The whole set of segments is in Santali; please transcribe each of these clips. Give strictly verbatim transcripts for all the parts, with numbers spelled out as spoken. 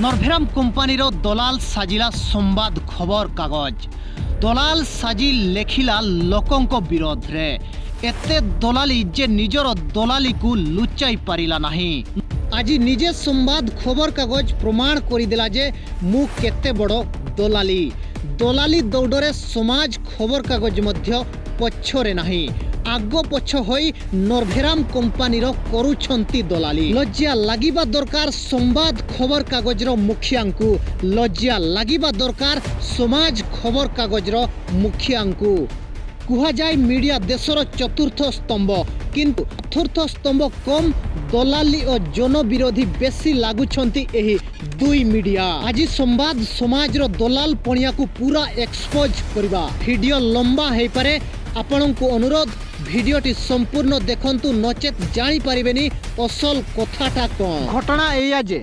ନର୍ଭେରାମ କମ୍ପାନୀର ଦଲାଲ ସାଜିଲା ସମ୍ବାଦ ଖବର କାଗଜ। ଦଲାଲ ସାଜି ଲେଖିଲା ଲୋକଙ୍କ ବିରୋଧରେ ଏତେ ଦଲାଲି ଯେ ନିଜର ଦଲାଲିକୁ ଲୁଚାଇ ପାରିଲା ନାହିଁ। ଆଜି ନିଜେ ସମ୍ବାଦ ଖବର କାଗଜ ପ୍ରମାଣ କରିଦେଲା ଯେ ମୁଁ କେତେ ବଡ଼ ଦଲାଲି। ଦଲାଲି ଦୌଡ଼ରେ ସମାଜ ଖବର କାଗଜ ମଧ୍ୟ ପଛରେ ନାହିଁ। ଆଗ ପଛ ହୋଇ ନର୍ଭେରାମ କମ୍ପାନୀର କରୁଛନ୍ତି ଦଲାଲି। ଲଜ୍ଜା ଲାଗିବା ଦରକାର ସମ୍ବାଦ ଖବର କାଗଜର ମୁଖିଆଙ୍କୁ। ଲଜ୍ଜା ଲାଗିବା ଦରକାର ସମାଜ ଖବର କାଗଜର ମୁଖିଆଙ୍କୁ। କୁହାଯାଏ ମିଡ଼ିଆ ଦେଶର ଚତୁର୍ଥ ସ୍ତମ୍ଭ, କିନ୍ତୁ ଚତୁର୍ଥ ସ୍ତମ୍ଭ କମ୍, ଦଲାଲି ଓ ଜନବିରୋଧୀ ବେଶୀ ଲାଗୁଛନ୍ତି ଏହି ଦୁଇ ମିଡ଼ିଆ। ଆଜି ସମ୍ବାଦ ସମାଜର ଦଲାଲ ପଣିଆକୁ ପୁରା ଏକ୍ସପୋଜ କରିବା। ଭିଡ଼ିଓ ଲମ୍ବା ହେଇପାରେ, ଆପଣଙ୍କୁ ଅନୁରୋଧ ଭିଡ଼ିଓଟି ସମ୍ପୂର୍ଣ୍ଣ ଦେଖନ୍ତୁ, ନଚେତ୍ ଜାଣିପାରିବେନି ଅସଲ କଥାଟା କ'ଣ। ଘଟଣା ଏଇଆ ଯେ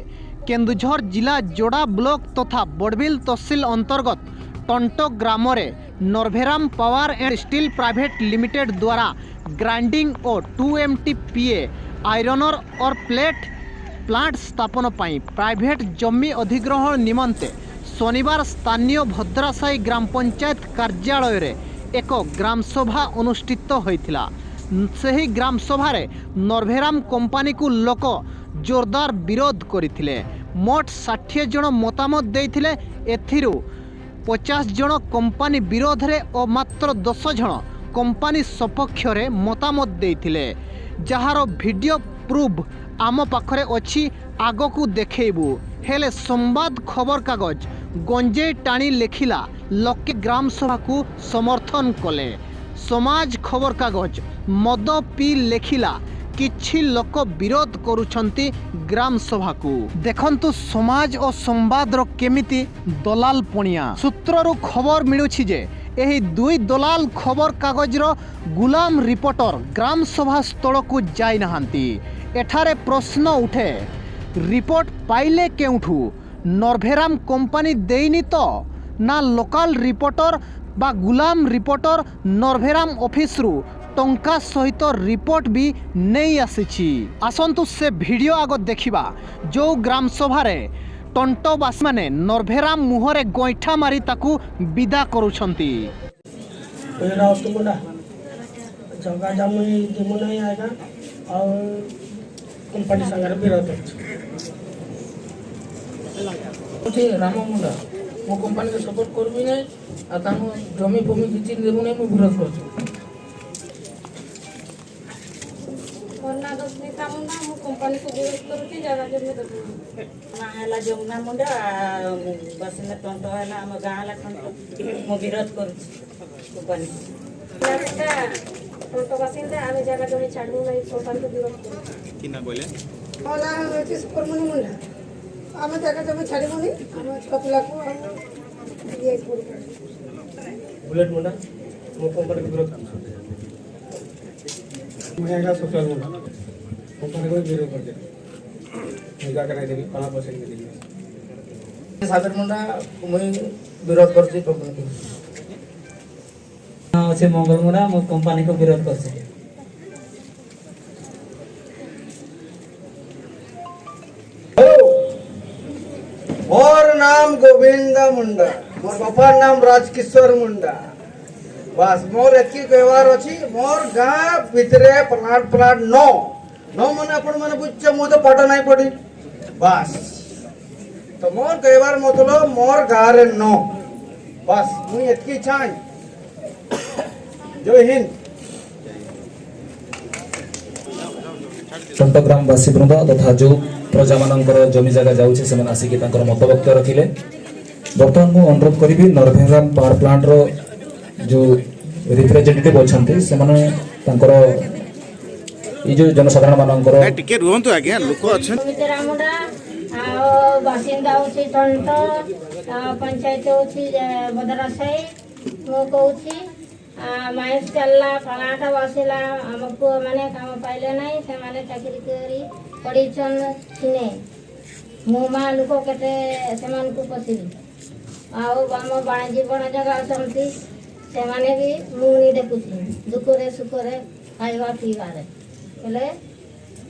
କେନ୍ଦୁଝର ଜିଲ୍ଲା ଯୋଡ଼ା ବ୍ଲକ ତଥା ବଡ଼ବିଲ ତହସିଲ ଅନ୍ତର୍ଗତ ଟଣ୍ଟ ଗ୍ରାମରେ Narbheram power and steel private limited ଦ୍ୱାରା ଗ୍ରାଇଣ୍ଡିଂ ଓ two M T P A ଆଇରନର ଅର୍ ପ୍ଲେଟ୍ ପ୍ଲାଣ୍ଟ ସ୍ଥାପନ ପାଇଁ ପ୍ରାଇଭେଟ ଜମି ଅଧିଗ୍ରହଣ ନିମନ୍ତେ ଶନିବାର ସ୍ଥାନୀୟ ଭଦ୍ରାସାହି ଗ୍ରାମ ପଞ୍ଚାୟତ କାର୍ଯ୍ୟାଳୟରେ ଏକ ଗ୍ରାମସଭା ଅନୁଷ୍ଠିତ ହୋଇଥିଲା। ସେହି ଗ୍ରାମସଭାରେ ନର୍ଭେରାମ କମ୍ପାନୀକୁ ଲୋକ ଜୋରଦାର ବିରୋଧ କରିଥିଲେ। ମୋଟ ଷାଠିଏ ଜଣ ମତାମତ ଦେଇଥିଲେ। ଏଥିରୁ ପଚାଶ ଜଣ କମ୍ପାନୀ ବିରୋଧରେ ଓ ମାତ୍ର ଦଶ ଜଣ କମ୍ପାନୀ ସପକ୍ଷରେ ମତାମତ ଦେଇଥିଲେ, ଯାହାର ଭିଡ଼ିଓ ପ୍ରୁଫ୍ ଆମ ପାଖରେ ଅଛି, ଆଗକୁ ଦେଖେଇବୁ। ହେଲେ ସମ୍ବାଦ ଖବରକାଗଜ ଗଞ୍ଜେଇ ଟାଣି ଲେଖିଲା, ଲୋକେ ଗ୍ରାମସଭାକୁ ସମର୍ଥନ କଲେ। ସମାଜ ଖବରକାଗଜ ମଦ ପିଇ ଲେଖିଲା, କିଛି ଲୋକ ବିରୋଧ କରୁଛନ୍ତି ଗ୍ରାମସଭାକୁ। ଦେଖନ୍ତୁ ସମାଜ ଓ ସମ୍ବାଦର କେମିତି ଦଲାଲ ପଣିଆ। ସୂତ୍ରରୁ ଖବର ମିଳୁଛି ଯେ ଏହି ଦୁଇ ଦଲାଲ ଖବରକାଗଜର ଗୁଲାମ ରିପୋର୍ଟର ଗ୍ରାମସଭା ସ୍ଥଳକୁ ଯାଇନାହାନ୍ତି। ଏଠାରେ ପ୍ରଶ୍ନ ଉଠେ, ରିପୋର୍ଟ ପାଇଲେ କେଉଁଠୁ? ନର୍ଭେରାମ କମ୍ପାନୀ ଦେଇନି ତ? ନା ଲୋକାଲ ରିପୋର୍ଟର ବା ଗୁଲାମ ରିପୋର୍ଟର ନର୍ଭେରାମ ଅଫିସରୁ ଟଙ୍କା ସହିତ ରିପୋର୍ଟ ବି ନେଇ ଆସିଛି। ଆସନ୍ତୁ ସେ ଭିଡ଼ିଓ ଆଗ ଦେଖିବା, ଯେଉଁ ଗ୍ରାମସଭାରେ ଟଣ୍ଟବାସୀମାନେ ନର୍ଭେରାମ ମୁହଁରେ ଗଇଁଠା ମାରି ତାକୁ ବିଦା କରୁଛନ୍ତି। मेरा तुमडा जगह जमी दिमुना आएगा और कंपनी संग विरोध करछे। राम मुंडा, मो कंपनी को सपोर्ट करबी नहीं। आ ताम जमी फमी किसी देबू नहीं, मो विरोध करछे। मोर ना दसनीता मुंडा, मो कंपनी को विरोध करूची, जगह जमी देबू। ना हला जमुना मुंडा, बस में टंटो है ना, हम गाँव ला खंड, मो विरोध करूची कंपनी। ना बेटा, टंटो बसिंदा, आमे जगह जमी छाड़ू नहीं, कंपनी को विरोध करूची। কি নাম কইলে? मोर ना होची सुपरमणि मुंडा। आमे जगह जमी छाड़ू नहीं, आमे छुआ पिला को हम ये पूरी कर। बुलेट मुंडा, मो कंपनी को विरोध करछे। मैं का सोशल मुंडा, कंपनी को विरोध करछे। मैं का कराई देबी, पाला पैसे नहीं देबी। सागर मुंडा, मुई विरोध करछी कंपनी को। नाम अच्छे मंगल मुंडा, मो कंपनी को विरोध करछे। मोर नाम गोविंद मुंडा, मोर बापार नाम राजकिशोर मुंडा। बस मोर एतकी कहवार अछि, मोर गाँ भितरे प्लाट प्लाट नौ नौ मने आपण मने बुझछे, मु तो पाठ नहीं पढ़ी। बस तो मोर कहवार मतलब मोर गाँ रे नौ। बस मुई एतकी चाहे। जय हिंद। ଟଣ୍ଟ ଗ୍ରାମବାସୀ ବୃନ୍ଦ ତଥା ଯେଉଁ ପ୍ରଜାମାନଙ୍କର ଜମି ଜାଗା ଯାଉଛି, ସେମାନେ ଆସିକି ତାଙ୍କର ମତବକ୍ତ ରଖିଲେ। ବର୍ତ୍ତମାନ ମୁଁ ଅନୁରୋଧ କରିବି, ନରଭେରାମ ପାୱାର ପ୍ଲାଣ୍ଟର ଯେଉଁ ରିପ୍ରେଜେଣ୍ଟେଟିଭ୍ ଅଛନ୍ତି, ସେମାନେ ତାଙ୍କର ଏଇ ଯେଉଁ ଜନସାଧାରଣମାନଙ୍କର ନାଇଁ, ଟିକେ ରୁହନ୍ତୁ ଆଜ୍ଞା, ଲୋକ ଅଛନ୍ତି। ସୁମିତ୍ରା ମୁଣ୍ଡା, ଆଉ ବାସିନ୍ଦା ହଉଛି ଟଣ୍ଟ, ଆଉ ପଞ୍ଚାୟତ ହଉଛି, ଏ, ବଦରାସାହି। ମୁଁ କହୁଛି, ଆ, ମାଇନ୍ସ ଚାଲିଲା, ପାଲାଟା ବସିଲା, ଆମ ପୁଅମାନେ କାମ ପାଇଲେ ନାହିଁ, ସେମାନେ ଚାକିରି କରି ପଡ଼ିଛନ୍ ସିନେ। ମୁଁ ମା ଲୋକ କେତେ ସେମାନଙ୍କୁ ପୋଷିବି? ଆଉ ଆମ ବାଣିଜ୍ୟ ବଣ ଜାଗା ଅଛନ୍ତି, ସେମାନେ ବି ମୁନି ଦେଖୁଛି, ଦୁଃଖରେ ସୁଖରେ, ଖାଇବା ପିଇବାରେ। ହେଲେ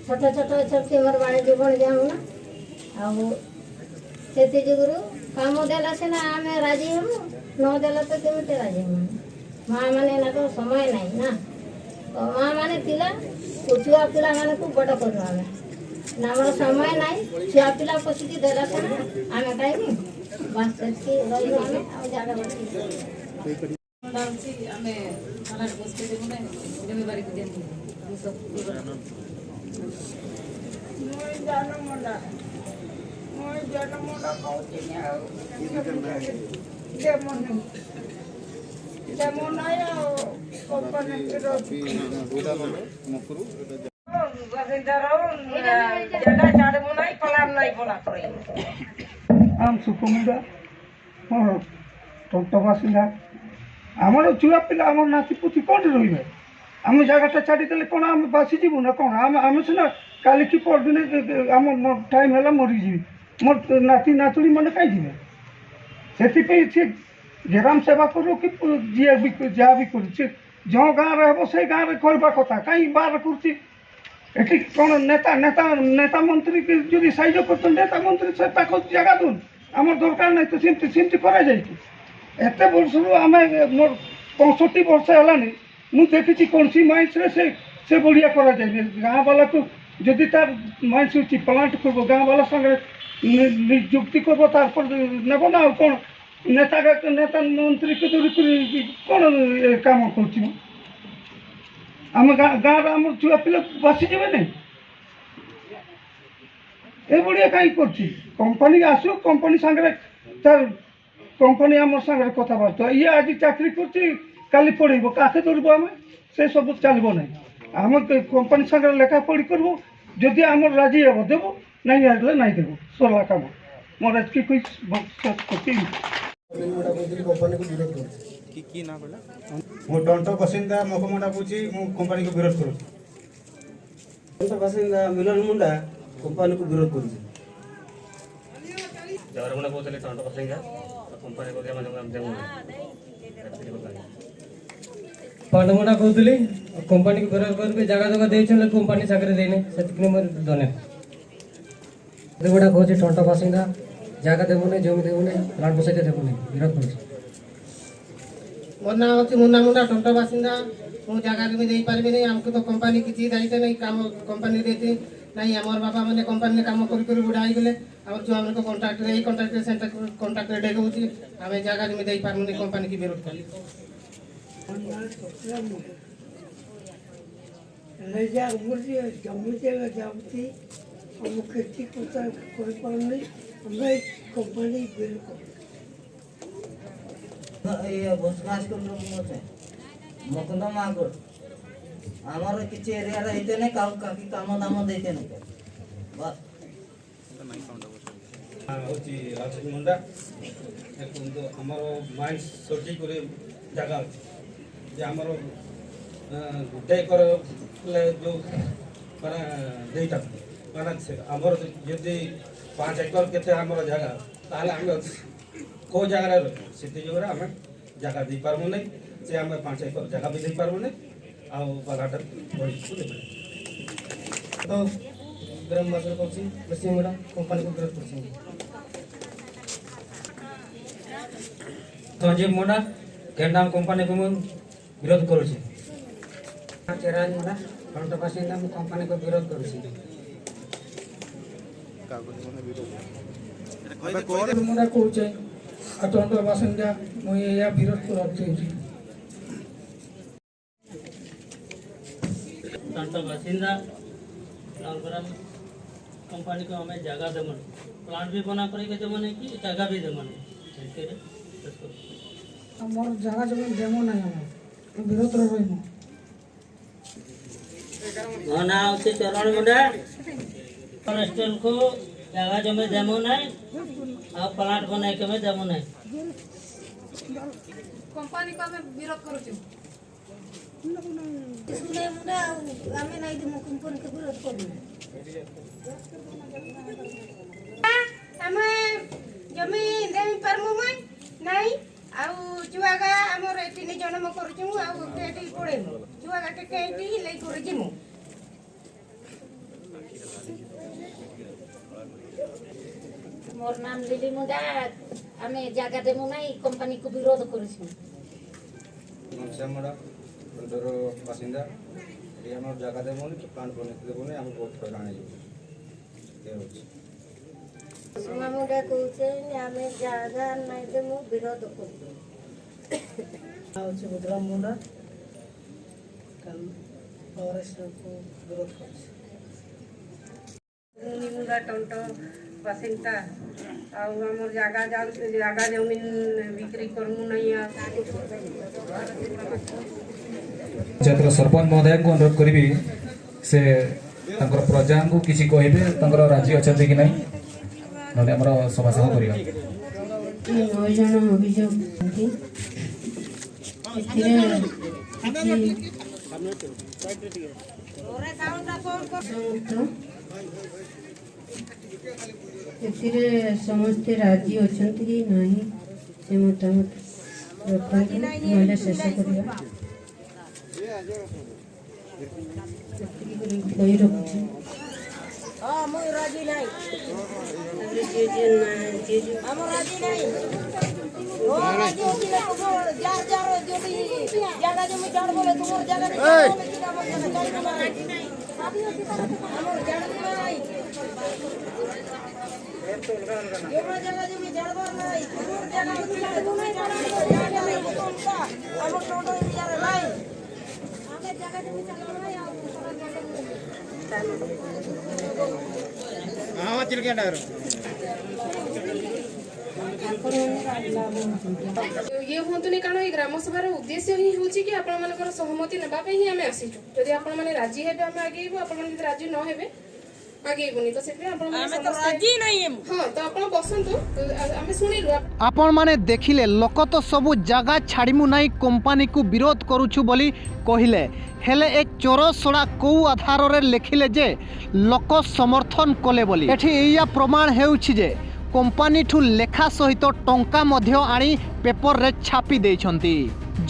ଛୋଟ ଛୋଟ ଅଛନ୍ତି, ମୋର ବାଣିଜ୍ୟ ବଣ ଯାଉନା। ଆଉ ସେଥି ଯୋଗୁରୁ କାମ ଦେଲା ସିନା ଆମେ ରାଜି ହେବୁ, ନ ଦେଲେ ତ କେମିତି ରାଜି ହେବୁ? ମା ମାନେ ଏଇନା ତ ସମୟ ନାହିଁ ନା। ତ ମା ମାନେ ଥିଲା, ଛୁଆ ପିଲାମାନଙ୍କୁ ବଡ଼ କରୁ ଆମେ। ନା, ଆମର ସମୟ ନାହିଁ, ଛୁଆ ପିଲା ପୋଷିକି ଦେଲା ସିନା ଆମେ ଖାଇବୁ। ବାସ୍, ସେତିକି ରହିଲୁ ଆମେ, ଆଉ ଜାଗା ବାଡ଼ି। ମୁଣ୍ଡା ହଉଛି, ଆମେ ଥାନାରେ ବସିପାରିବୁ ନାହିଁ, ଜମିବାଡ଼ିକୁ ଦିଅନ୍ତୁ। ମୁଁ ଜାନ ମୁଣ୍ଡା, ମୁଁ ଜାନ ମୁଣ୍ଡା କହୁଛି ଆଉ। ଦେମନି, ଦେମ ନାହିଁ ଆଉ। କମ୍ପାନୀର ବାସିନ୍ଦାର ଜାଗା ଛାଡ଼ିବୁ ନାହିଁ, ପଲାର ନାହିଁ, ପଲା କରି। ଆମ ସୁକୁମୁଣ୍ଡା, ହଁ, ଟଣ୍ଟ ବାସିନ୍ଦା। ଆମର ଛୁଆ ପିଲା, ଆମର ନାତି ପୁତି କୋଉଠି ରହିବେ? ଆମେ ଜାଗାଟା ଛାଡ଼ିଦେଲେ କ'ଣ ଆମେ ବାସିଯିବୁ ନା କ'ଣ? ଆମେ, ଆମେ ସିନା କାଲି କି ପରଦିନ, ଏ, ଏ, ଆମ, ମ-, ଟାଇମ୍ ହେଲା, ମରିଯିବି। ମୋର ନାତି ନାତୁଣୀ ମାନେ କାହିଁ ଯିବେ? ସେଥିପାଇଁ ସେ ଗ୍ରାମ ସେବା କରୁ କି ପ-, ଯିଏ ବି, ଯାହା ବି କରୁ, ସେ ଯେଉଁ ଗାଁରେ ହେବ, ସେ ଗାଁରେ କରିବା କଥା। କାହିଁ ବାହାର କରୁଛି? ଏଠି କ'ଣ ନେତା, ନେତା, ନେତା ମନ୍ତ୍ରୀ କି ଯଦି ସାହାଯ୍ୟ କରୁଛନ୍ତି, ନେତା ମନ୍ତ୍ରୀ ସେ ତାକୁ ଜାଗା ଦିଅନ୍ତୁ। ଆମର ଦରକାର ନାହିଁ ତ, ସେମିତି, ସେମିତି କରାଯାଇଛି। ଏତେ ବର୍ଷରୁ ଆମେ, ମୋର ପଞ୍ଚଷଠି ବର୍ଷ ହେଲାଣି, ମୁଁ ଦେଖିଛି କୌଣସି ମାଇନ୍ସରେ ସେ, ସେ ବଢ଼ିଆ କରାଯାଏନି। ଗାଁ ବାଲାକୁ ଯଦି ତାର ମାଇନ୍ସ ହେଉଛି, ପ୍ଲାଣ୍ଟ କରିବ, ଗାଁ ବାଲା ସାଙ୍ଗରେ ନି-, ନିଯୁକ୍ତି କରିବ, ତାରପରେ ନେବ ନା। ଆଉ କ'ଣ ନେତା, ନେତା ମନ୍ତ୍ରୀ କେ ଦୂର କରି କ'ଣ ଏ କାମ କରୁଛି? ଆମ ଗାଁ, ଗାଁରେ ଆମର ଛୁଆ ପିଲା ବାସିଯିବେ ନାହିଁ। ଏଭଳିଆ କାହିଁ କରୁଛି? କମ୍ପାନୀ ଆସୁ, କମ୍ପାନୀ ସାଙ୍ଗରେ ତାର, କମ୍ପାନୀ ଆମ ସାଙ୍ଗରେ କଥାବାର୍ତ୍ତା। ଇଏ ଆଜି ଚାକିରି କରୁଛି, କାଲି ପଳେଇବ, କାକେ ଧରିବ ଆମେ? ସେ ସବୁ ଚାଲିବ ନାହିଁ। ଆମେ କ-, କମ୍ପାନୀ ସାଙ୍ଗରେ ଲେଖା ପଢ଼ି କରିବୁ, ଯଦି ଆମର ରାଜି ହେବ ଦେବୁ, ନାଇଁ ଆସିଲେ ନାଇଁ ଦେବୁ, ସରିଲା କାମ। ମୋର ଏତିକି କହି ବ-, ଶେଷ କରୁଛି। କମ୍ପାନୀକୁ ବିରୋଧ କରୁଛି। କି, କି ନାଁ କହିଲା? ମୁଁ ଟଣ୍ଟ ବସିନ୍ଦା, ମକମଣ୍ଡା ବୁଝି, ମୁଁ କମ୍ପାନୀକୁ ବିରୋଧ କରୁଛି। ଟଣ୍ଟ ବାସିନ୍ଦା ମିଲନ ମୁଣ୍ଡା କମ୍ପାନୀକୁ ବିରୋଧ କରୁଛି। ଜଗରମୁଣ୍ଡା କହୁଥିଲେ ଟଣ୍ଟ ବାସିନ୍ଦା, କମ୍ପାନୀକୁ ଆମେ ଜମା ଦେବୁ ନାହିଁ। ପାଣ୍ଡମୁଣ୍ଡା କହୁଥିଲି, କମ୍ପାନୀକୁ ବିରୋଧ କରିବି, ଜାଗା ଜାଗା ଦେଇଛନ୍ତି, କମ୍ପାନୀ ଚାକିରି ଦେଇନି, ସେତିକି ମୋର ଧନ୍ୟବାଦ। ଗୁଡ଼ା କହୁଛି ଟଣ୍ଟ ବାସିନ୍ଦା, ଜାଗା ଦେବୁନି, ଜମି ଦେବୁନି, ପ୍ଲାଣ୍ଟ ବସେଇତେ ଦେବୁନି, ବିରୋଧ କରୁଛୁ। ମୋ ନାଁ ହେଉଛି ମୁନା ମୁଣ୍ଡା, ଟଣ୍ଟ ବାସିନ୍ଦା। ମୁଁ ଜାଗା ଜମି ଦେଇପାରିବିନି। ଆମକୁ ତ କମ୍ପାନୀ କିଛି ଦାୟିତ୍ୱ ନାହିଁ, କାମ କମ୍ପାନୀ ଦେଇଛି ନାହିଁ। ଆମର ବାପା ମାନେ କମ୍ପାନୀରେ କାମ କରି କରି ବୁଢ଼ା ହେଇଗଲେ। ଆମର ଛୁଆମାନଙ୍କୁ କଣ୍ଟ୍ରାକ୍ଟରେ, ଏଇ କଣ୍ଟ୍ରାକ୍ଟରେ, ସେଣ୍ଟ୍ରାକ୍ଟରେ, କଣ୍ଟ୍ରାକ୍ଟରେ ଡେଗଉଛି। ଆମେ ଜାଗା ଜମି ଦେଇପାରୁନି, କମ୍ପାନୀକି ବିରୋଧ କଲି। ରେଜା ଆମର ଜମି ଜାଗା ଯାଉଛି, ଆମ କ୍ଷତି କଥା କହିପାରୁନି। ଆମେ କମ୍ପାନୀ ବିଲ୍ କରୁଛୁ। ଇଏ ବସବାସ କରୁଛୁ ମତେ ମକନ୍ଦ ମାଗୁର। ଆମର କିଛି ଏରିଆରେ ହେଇତେ ନାଇଁ, କାହାକୁ କାକି କାମ ଦାମ ଦେଇତେ ନାଇଁ। ବାସ୍। ନାଁ ହେଉଛି ରାଜେଶ ମୁଣ୍ଡା। ଦେଖନ୍ତୁ, ଆମର ମାଇନ୍ସ ସର୍ଜରୀ କରି ଜାଗା ଅଛି, ଯେ ଆମର, ଅ, ଗୋଟେ ଏକର ହେଲେ ଯେଉଁ ମାନେ ଦେଇଥାନ୍ତି, ମାନେ ସେ ଆମର ଯଦି ପାଞ୍ଚ ଏକର କେତେ ଆମର ଜାଗା, ତାହେଲେ ଆମେ କେଉଁ ଜାଗାରେ ରହିବୁ? ସେଥି ଯୋଗୁଁ ଆମେ ଜାଗା ଦେଇପାରିବୁ ନାହିଁ, ଯେ ଆମେ ପାଞ୍ଚ ଏକର ଜାଗା ବି ଦେଇପାରିବୁ ନାହିଁ। ଆଉ ବାଧାଟା ବଢ଼ିଯିବ। ତ ଗ୍ରାମବାସୀ କହୁଛି, ବେଶୀ ମୁଣ୍ଡା କମ୍ପାନୀକୁ ବିରୋଧ କରୁଛନ୍ତି। ସଞ୍ଜୀବ ମୁଣ୍ଡା, ଗେଣ୍ଡାମ କମ୍ପାନୀକୁ ମୁଁ ବିରୋଧ କରୁଛି। ଚେରାଜ ମୁଣ୍ଡା, ଫ୍ରଣ୍ଟ ବାସିନ୍ଦା, ମୁଁ କମ୍ପାନୀକୁ ବିରୋଧ କରୁଛି। ମୁଣ୍ଡା କହୁଛେ, ଆଉ ଫ୍ରଣ୍ଟ ବାସିନ୍ଦା, ମୁଁ ଏହା ବିରୋଧ କରୁଛି। ତାଙ୍କ ବାସିନ୍ଦା ତାଙ୍କର କମ୍ପାନୀକୁ ଆମେ ଜାଗା ଦେମୁନି, ପ୍ଲାଣ୍ଟ ବି ବନା କରିକି ଦେମୁନି କି ଜାଗା ବି ଦେମୁନି। ଏଥିରେ ଶେଷ କରୁଛୁ। ଆମର ଜାଗା ଜମି ଦେମୁ ନାହିଁ, ଆମର ବିରୋଧରେ ରହିମୁ। ମୋ ନାଁ ହେଉଛି ଚରଣ ମୁଣ୍ଡା। ଫରେଷ୍ଟରକୁ ଜାଗା ଜମି ଦେମୁ ନାହିଁ, ଆଉ ପ୍ଲାଣ୍ଟ ବନେଇକି ବି ଦେମୁ ନାହିଁ। କମ୍ପାନୀକୁ ଆମେ ବିରୋଧ କରୁଛୁ। ଶୁଣେ ମୁଣ୍ଡା, ଆଉ ଆମେ ନାଇଁ ଦେମୁ କମ୍ପାନୀକୁ ବିରୋଧ କରୁଛୁ। ଆମେ ଜମି ଦେଇ ପାରମୁ ମୁଇଁ ନାଇଁ। ଆଉ ଛୁଆଗା ଆମର ଏଠି ନି ଜନ୍ମ କରୁଛୁ, ଆଉ କେଠି ପଢ଼େଇମୁ? ଛୁଆଗା କେ କେଠି ଲେଇ କରି ଯିମୁ? ମୋର ନାମ ଲିଲି ମୁଣ୍ଡା। ଆମେ ଜାଗା ଦେମୁ ନାହିଁ, କମ୍ପାନୀକୁ ବିରୋଧ କରୁଛୁ। ଘନଶ୍ୟାମ ମୁଣ୍ଡା, ଫୁଲଝର ବାସିନ୍ଦା। ଏଠି ଆମର ଜାଗା ଦେବୁନି କି ପ୍ଲାଣ୍ଟ ବନେଇତେ ଦେବୁନି, ଆମେ ବହୁତ ହଇରାଣ ହେଇଯାଉଛୁ। ଏ ହଉଛି। ସୁମା ମୁଣ୍ଡା କହୁଛେ, ଆମେ ଜାଗା ନାଇଁ ଦେମୁ, ବିରୋଧ କରୁଛୁ। ହଉଛି ବୁଧରାମ ମୁଣ୍ଡା, କାଲି କଂଗ୍ରେସକୁ ବିରୋଧ କରୁଛି। ମୁନି ମୁଣ୍ଡା ଟଣ୍ଟ ବାସିନ୍ଦା, ଆଉ ଆମର ଜାଗା ଯାଉ, ଜାଗା ଜମିନ ବିକ୍ରି କରମୁ ନାହିଁ। ଆଉ ପଞ୍ଚାୟତର ସରପଞ୍ଚ ମହୋଦୟଙ୍କୁ ଅନୁରୋଧ କରିବି, ସେ ତାଙ୍କର ପ୍ରଜାଙ୍କୁ କିଛି କହିବେ, ତାଙ୍କର ରାଜି ଅଛନ୍ତି କି ନାହିଁ, ନହେଲେ ଆମର ସଭା ସଭା କରିବା। ନଅ ଜଣ ଅଭିଯୋଗ ଅଛନ୍ତି। ଏଥିରେ କିଛି ଏଥିରେ ସମସ୍ତେ ରାଜି ଅଛନ୍ତି କି ନାହିଁ, ସେ ମତାମତ ରଖନ୍ତୁ, ନହେଲେ ଶେଷ କରିବା। ଏତିକି କରି କହି ରଖୁଛି। ହଁ, ମୁଁ ରାଜି ନାହିଁ। ତାପରେ ଯିଏ ଯିଏ ନା-, ଯିଏ ଯିଏ ଆମ ରାଜି ନାହିଁ। ହଁ, ରାଜି ହଉଛି ନା, ତୁମ ଯାର ଯାର ଯଦି ଜାଗା ଜମି ଛାଡ଼ ବୋଲେ, ତୁମର ଜାଗା ବି ଛାଡ଼ ବୋଲେ, କି ଆମର ଜାଗା ଛାଡ଼ିବ ନା? ଆମର ଜାଗା ନାହିଁ। ଜମା ଜାଗା ଜମି ଛାଡ଼ବାର ନାହିଁ। ତୁମର ଜାଗା ଅଛି ନା, ତୁମେ ଛାଡ଼, ଆମର ଜାଗା ନାହିଁ। ଆମର ଟୋଟାଲ ଜାଗା ନାହିଁ। ଇଏ ହୁଅନ୍ତୁନି, କାରଣ ଏଇ ଗ୍ରାମ ସଭାର ଉଦ୍ଦେଶ୍ୟ ହିଁ ହେଉଛି କି ଆପଣମାନଙ୍କର ସହମତି ନେବା ପାଇଁ ହିଁ ଆମେ ଆସିଛୁ। ଯଦି ଆପଣମାନେ ରାଜି ହେବେ, ଆମେ ଆଗେଇବୁ, ଆପଣମାନେ ଯଦି ରାଜି ନ ହେବେ, ଆଗେଇବୁନି। ତ ସେଥିପାଇଁ ଆପଣମାନେ ଆମେ ତ ସମସ୍ତେ ରାଜି ନାହିଁ। ହଁ, ତ ଆପଣ ବସନ୍ତୁ, ଆ-, ଆମେ ଶୁଣିଲୁ। ଆପଣମାନେ ଦେଖିଲେ, ଲୋକ ତ ସବୁ ଜାଗା ଛାଡ଼ିମୁ ନାହିଁ, କମ୍ପାନୀକୁ ବିରୋଧ କରୁଛୁ ବୋଲି କହିଲେ, ହେଲେ ଏ ଚୋର ଶଳା କୋଉ ଆଧାରରେ ଲେଖିଲେ ଯେ ଲୋକ ସମର୍ଥନ କଲେ ବୋଲି? ଏଠି ଏଇଆ ପ୍ରମାଣ ହେଉଛି ଯେ କମ୍ପାନୀଠୁ ଲେଖା ସହିତ ଟଙ୍କା ମଧ୍ୟ ଆଣି ପେପରରେ ଛାପି ଦେଇଛନ୍ତି।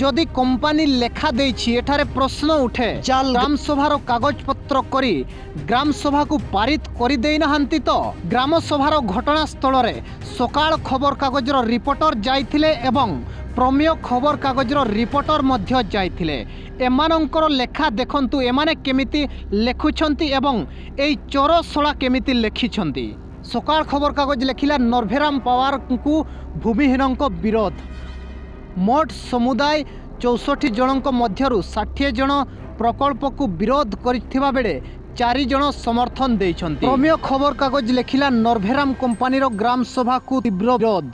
ଯଦି କମ୍ପାନୀ ଲେଖା ଦେଇଛି, ଏଠାରେ ପ୍ରଶ୍ନ ଉଠେ, ଜାଲ ଗ୍ରାମ ସଭାର କାଗଜପତ୍ର କରି ଗ୍ରାମ ସଭାକୁ ପାରିତ କରିଦେଇନାହାନ୍ତି ତ? ଗ୍ରାମ ସଭାର ଘଟଣାସ୍ଥଳରେ ସକାଳ ଖବରକାଗଜର ରିପୋର୍ଟର ଯାଇଥିଲେ ଏବଂ ପ୍ରମେୟ ଖବରକାଗଜର ରିପୋର୍ଟର ମଧ୍ୟ ଯାଇଥିଲେ। ଏମାନଙ୍କର ଲେଖା ଦେଖନ୍ତୁ, ଏମାନେ କେମିତି ଲେଖୁଛନ୍ତି ଏବଂ ଏଇ ଚୋର ଶଳା କେମିତି ଲେଖିଛନ୍ତି। ସକାଳ ଖବରକାଗଜ ଲେଖିଲା, ନରଭେରାମ ପାୱାରଙ୍କୁ ଭୂମିହୀନଙ୍କ ବିରୋଧ। ମୋଟ ସମୁଦାୟ ଚଉଷଠି ଜଣଙ୍କ ମଧ୍ୟରୁ ଷାଠିଏ ଜଣ ପ୍ରକଳ୍ପକୁ ବିରୋଧ କରିଥିବା ବେଳେ ଚାରି ଜଣ ସମର୍ଥନ ଦେଇଛନ୍ତି। ପ୍ରମେୟ ଖବରକାଗଜ ଲେଖିଲା, ନରଭେରାମ କମ୍ପାନୀର ଗ୍ରାମ ସଭାକୁ ତୀବ୍ର ବିରୋଧ,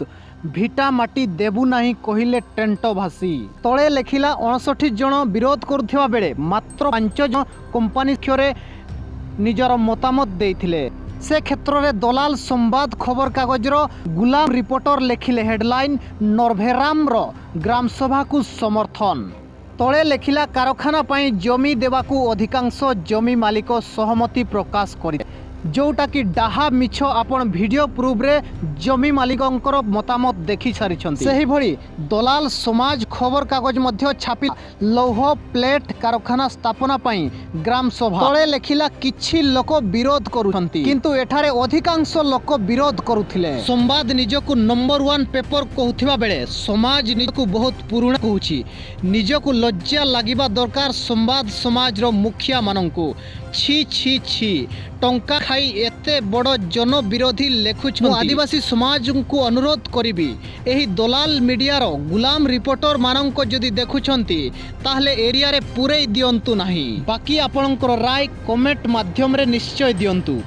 ଭିଟା ମାଟି ଦେବୁ ନାହିଁ କହିଲେ ଟେଣ୍ଟ ଭାସି। ତଳେ ଲେଖିଲା, ଅଣଷଠି ଜଣ ବିରୋଧ କରୁଥିବା ବେଳେ ମାତ୍ର ପାଞ୍ଚ ଜଣ କମ୍ପାନୀ ପକ୍ଷରେ ନିଜର ମତାମତ ଦେଇଥିଲେ। ସେ କ୍ଷେତ୍ରରେ ଦଲାଲ ସମ୍ବାଦ ଖବରକାଗଜର ଗୁଲାମ ରିପୋର୍ଟର ଲେଖିଲେ ହେଡଲାଇନ୍, ନରଭେରାମର ଗ୍ରାମସଭାକୁ ସମର୍ଥନ। ତଳେ ଲେଖିଲା, କାରଖାନା ପାଇଁ ଜମି ଦେବାକୁ ଅଧିକାଂଶ ଜମି ମାଲିକ ସହମତି ପ୍ରକାଶ କରି, ଯୋଉଟାକି ଡାହା ମିଛ। ଆପଣ ଭିଡ଼ିଓ ପ୍ରୁଫରେ ଜମି ମାଲିକଙ୍କର ମତାମତ ଦେଖି ସାରିଛନ୍ତି। ସେହିଭଳି ଦଲାଲ ସମାଜ ଖବରକାଗଜ ମଧ୍ୟ ଛାପି, ଲୌହ ପ୍ଲେଟ୍ କାରଖାନା ସ୍ଥାପନା ପାଇଁ ଗ୍ରାମ ସଭା। ତଳେ ଲେଖିଲା, କିଛି ଲୋକ ବିରୋଧ କରୁଛନ୍ତି, କିନ୍ତୁ ଏଠାରେ ଅଧିକାଂଶ ଲୋକ ବିରୋଧ କରୁଥିଲେ। ସମ୍ବାଦ ନିଜକୁ ନମ୍ବର ୱାନ୍ ପେପର କହୁଥିବା ବେଳେ ସମାଜ ନିଜକୁ ବହୁତ ପୁରୁଣା କହୁଛି। ନିଜକୁ ଲଜ୍ଜା ଲାଗିବା ଦରକାର ସମ୍ବାଦ ସମାଜର ମୁଖିଆମାନଙ୍କୁ। ଛି ଛି ଛି, ଟଙ୍କା ଖାଇ ଏତେ ବଡ଼ ଜନବିରୋଧୀ ଲେଖୁଛନ୍ତି। ମୁଁ ଆଦିବାସୀ ସମାଜଙ୍କୁ ଅନୁରୋଧ କରିବି, ଏହି ଦଲାଲ ମିଡ଼ିଆର ଗୁଲାମ ରିପୋର୍ଟରମାନଙ୍କ ଯଦି ଦେଖୁଛନ୍ତି, ତାହେଲେ ଏରିଆରେ ପୁରେଇ ଦିଅନ୍ତୁ ନାହିଁ। ବାକି ଆପଣଙ୍କର ରାୟ କମେଣ୍ଟ ମାଧ୍ୟମରେ ନିଶ୍ଚୟ ଦିଅନ୍ତୁ।